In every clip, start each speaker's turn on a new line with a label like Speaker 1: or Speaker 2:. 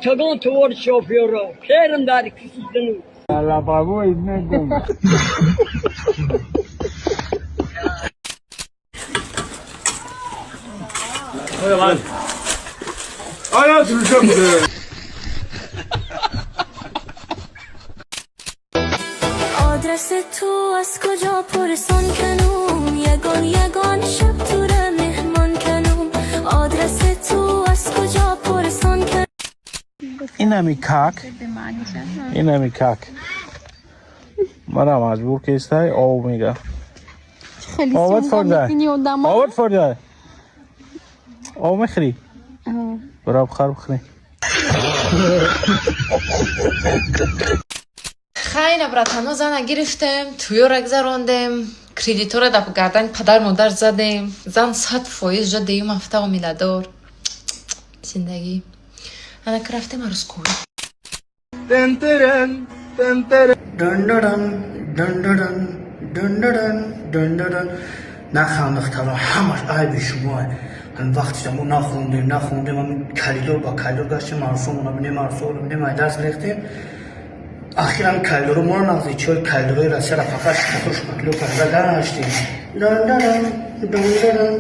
Speaker 1: Ятагон твор шофёро, херм дар кисидину.
Speaker 2: آدرس تو از کجا پرسان کنم، یگان یگان شب تو را مهمان کنم. آدرس تو از کجا پرسان کنم.
Speaker 3: Инами как, инами как мара маҷбур кестай, об мега. Овод фордай, овод фордай, об мехӯрӣ, бира бихар, бихӯрӣ.
Speaker 4: Хайна, братано, зана гирифтем, туёра гузарондем, кредитора дар гардани падар модар задем. Зан 100% жа деюм ҳафта омиладор. Зиндагӣ. Анака рафтем арӯскӯӣ.
Speaker 5: Дандадан, дандадан, дандадан. Нахандахтара, ҳамаш айби шумо. Ҳам вақти мо нахондем, нахондем, ҳамин коридор ба коридор гаштем, арсомона бинем, арсоро бинем, ай даст рехтем. Ахиран коридоро моро нағзи чой коридорои Россияро фақат шпаклё, шпаклё карда гаштем. Дандадан, дандадан.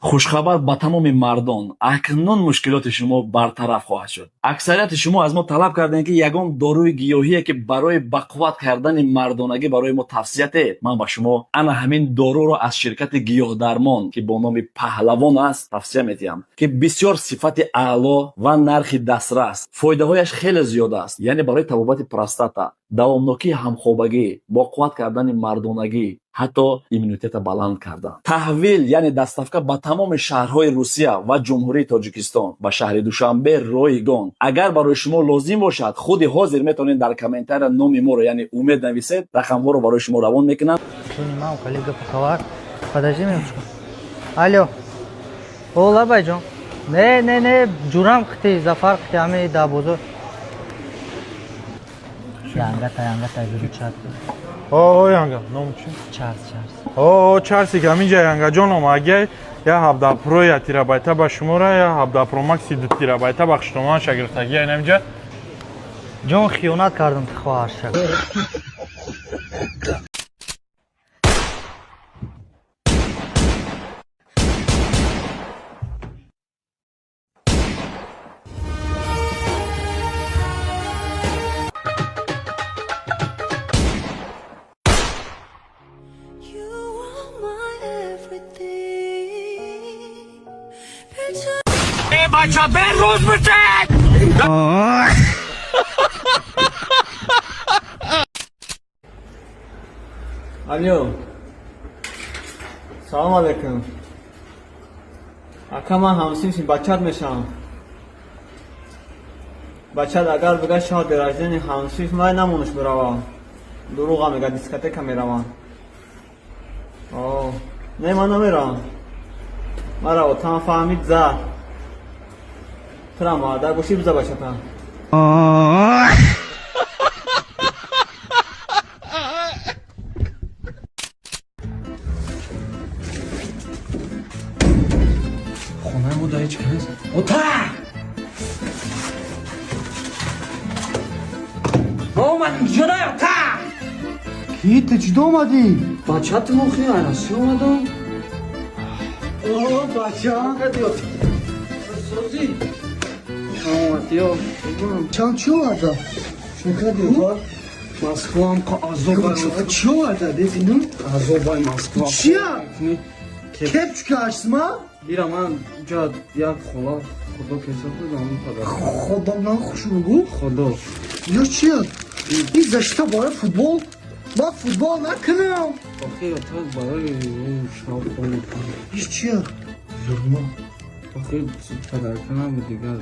Speaker 6: Хушхабар ба тамоми мардон: акнун мушкилоти шумо бартараф хоҳад шуд. Аксарияти шумо аз мо талаб кардем, ки ягон доруи гиёҳие, ки барои бақувват кардани мардонагӣ, барои мо тавсия диҳед. Ман ба шумо ана ҳамин доруро аз ширкати Гиёҳдармон, ки бо номи Паҳлавон аст, тавсия медиҳам, ки бисёр сифати аъло ва нархи дастрас, фоидаҳояш хеле зиёд аст, яъне барои табобати простата, давомнокии ҳамхобагӣ, боқувват кардани мардонагӣ, ҳатто иммунитета баланд кардан. Таҳвил, яъне доставка, ба тамоми шаҳрҳои Русия ва Ҷумҳурии Тоҷикистон, ба шаҳри Душанбе ройгон. Агар барои шумо лозим бошад, худи ҳозир метавонед дар комментария номи моро, яъне Умед, нависед, рақамҳоро барои шумо равон мекунанд.
Speaker 7: Принимал, коллега паховар. Подожди минуточку. Алло. О, лабайҷон. Не, не, не, ҷурам қити, Зафар қити, ҳами да бозор. Янгата, янгата, выручат.
Speaker 8: О, янга, ном чи?
Speaker 7: Чарс, чарс.
Speaker 8: О, чарсик, ҳаминҷа янгаҷон омагай, я 17 Про 1 терабайта ба шумора, я 17 Про Макси 2 терабайта ба хуштоман шагирдтагӣ инаминҷа.
Speaker 7: Ҷон, хиёнат кардам, ти хоҳарша.
Speaker 2: You are my everything. Picture
Speaker 1: Бача, бе рӯз бутед!
Speaker 9: Алло. Салом алейкум. Ака, ман ҳамсинфи бачат мешавам. Бачат агар бига шав день рождения ҳамсинф май намонуш биравам. Дурӯға мега, дискотека меравам. О, не, ман намеравам. Мара отам фаҳмид, зад. Тура модар гӯши биза бачата.
Speaker 5: Хонаи мо да ҳеҷ кас. Ота!
Speaker 9: Омадим ҷода, ота!
Speaker 5: Ки ту чӣ омадӣ?
Speaker 9: Бачату мохи айраси омадам.
Speaker 5: О, бача.
Speaker 9: Созӣ. Саломатиё.
Speaker 5: Чанд чӣ оварда?
Speaker 9: Чӣ кардӣ? Москваам азоб.
Speaker 5: Чӣ оварда? Бибинам.
Speaker 9: Азобай Москва.
Speaker 5: Чия? Кепчика ашсма?
Speaker 9: Ира ман ҷа як хола худо кеса будам падар.
Speaker 5: Худо ман хушругу?
Speaker 9: Худо.
Speaker 5: Ё чия? Ин защита барои футбол? Ман футбол накунам.
Speaker 9: Охи, та барои шаб.
Speaker 5: Иш чия? Зурма.
Speaker 9: Охи, падарка набуд дигар.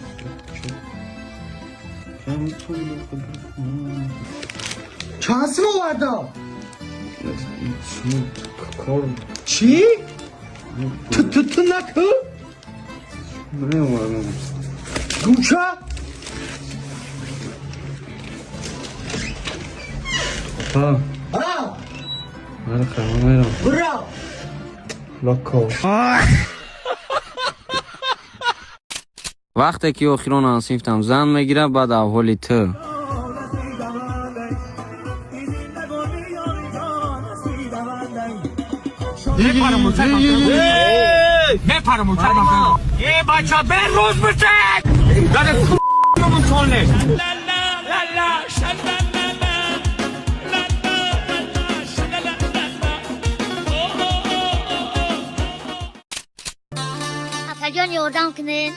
Speaker 9: Чӣ?
Speaker 5: Чанд сим овардам?
Speaker 9: Шумо кор.
Speaker 5: Чӣ? Ту ту ту накун?
Speaker 9: Намеомадам.
Speaker 5: Гӯша?
Speaker 9: Ха.
Speaker 5: А,
Speaker 9: Ман хайвон мерам.
Speaker 5: бира.
Speaker 9: Локо.
Speaker 10: Вақте ки охирон ҳамсинфтам зан мегирад, баъд авҳоли ту.
Speaker 2: Акаҷон, ёрдам кунед.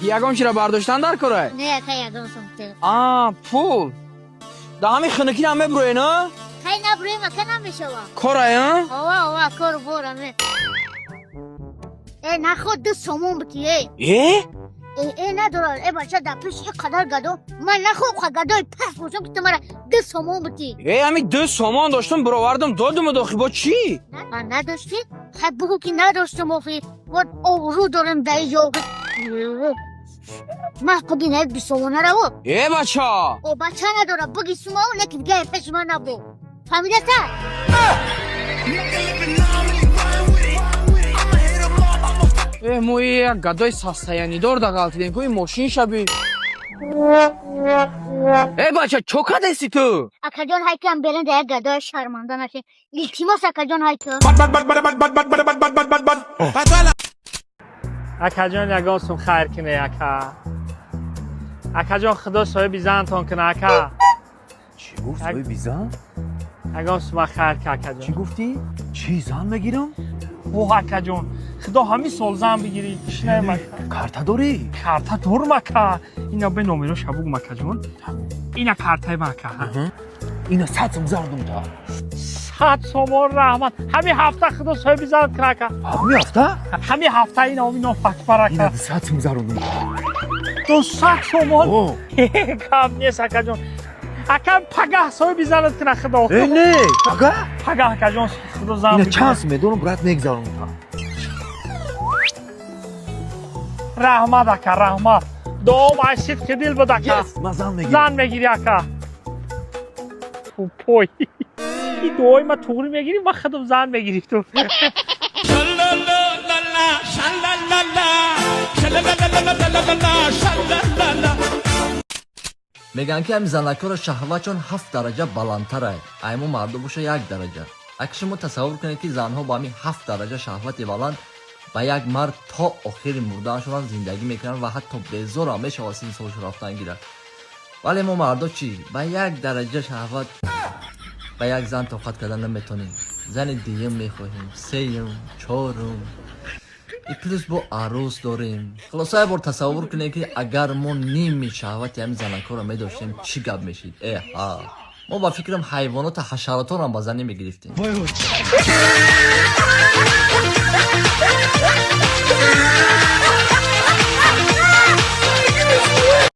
Speaker 11: Ягон чиро бардоштан дар корай?
Speaker 2: Не, ака, ягон сумта.
Speaker 11: А, пул. Да ҳамин хунукиро мебуроен, а?
Speaker 2: Хай, набуроем, ака, намешава.
Speaker 11: Корай, а?
Speaker 2: Ова, ова, кор бора ме. Э, наход 2 сомон бити, э.
Speaker 11: Э?
Speaker 2: Э, э, надорад. Э, бача, дар пеш ин қадар гадо. Ман нахоб ха гадои пас бошам, ки ту мара 2 сомон бити.
Speaker 11: Э, ҳамин 2 сомон доштам, бировардам, додуму дохи, бо чӣ?
Speaker 2: А, надоштӣ? Хай, бугӯ ки надоштам, охи. Мо обрӯ дорем дар ин ҷо. Ман буги на 2 сомонараво.
Speaker 11: Э, бача!
Speaker 2: О, бача надора, буги сумао, не ки дига пеши ман набу. Фаҳмидаста?
Speaker 11: Э, мо як гадои састаянидор дағалтидем, ку ин мошин шаби. Э, бача, чо кадеси ту?
Speaker 2: Акаҷон, ҳайкам берин да як гадои шарманда нашем. Илтимос, акаҷон, ҳайка.
Speaker 8: Акаҷон, ягон сум хайр кине, ака. Акаҷон, худо соҳиби зантон кина, ака.
Speaker 12: Чӣ гуфт, соҳиби зан?
Speaker 8: Ягон сума хайр ка, акаҷон.
Speaker 12: Чӣ гуфтӣ? Чӣ зан мегирам?
Speaker 8: Оҳ, акаҷон, худо ҳамин сол зан бигирӣ. Шинаем, ака.
Speaker 12: Карта дорӣ?
Speaker 8: Карта дорум, ака. Ина бе номеро шабугум, акаҷон. Ина картаи ман, ака.
Speaker 12: Ина 100 сум зардум та.
Speaker 8: 100 сомон, раҳмат. Ҳамин ҳафта худо соҳиби зан кина, ака.
Speaker 12: Ҳамин ҳафта?
Speaker 8: Ҳамин ҳафта ина омин факбар, ака.
Speaker 12: Ина 200 сум зардум.
Speaker 8: 200 сомон? Гап нест, акаҷон. Ака, пагаҳ соҳиби занат кина худо.
Speaker 12: Э, не, пагаҳ?
Speaker 8: Пагаҳ, акаҷон, худо зан.
Speaker 12: Ина чанд сум медонам, брат, мегзаронам та.
Speaker 8: Раҳмат, ака, раҳмат. Дуом аз сидқи дил буд, ака.
Speaker 12: Ман зан мегирам.
Speaker 8: Зан мегирӣ, ака. Пой. Ин дуои ма туғри мегирӣ, ман худам зан мегирифтум.
Speaker 13: Мегӯянд ки ҳамин занакҳоро шаҳватшон 7 дараҷа баландтарай, аймо мардо боша 1 дараҷа. Аки шумо тасаввур кунед, ки занҳо ба ҳамин 7 дараҷа шаҳвати баланд ба як мард то охири мурдаашонам зиндагӣ мекунанд ва ҳатто безорам мешавад синни солшон рафтан гирад. Вале мо мардо чӣ? Ба 1 дараҷа шаҳват ба як зан тоқат кардан наметонем. Зани дуюм мехоҳем, сеюм, чорум. И плюс бо арӯс дорем. Хулоса, як бор тасаввур кунед, ки агар мо ними шаҳвати ҳамин занакҳоро медоштем, чӣ гап мешид? Эҳа, мо ба фикрам ҳайвонота ҳашароторам ба занӣ мегирифтем.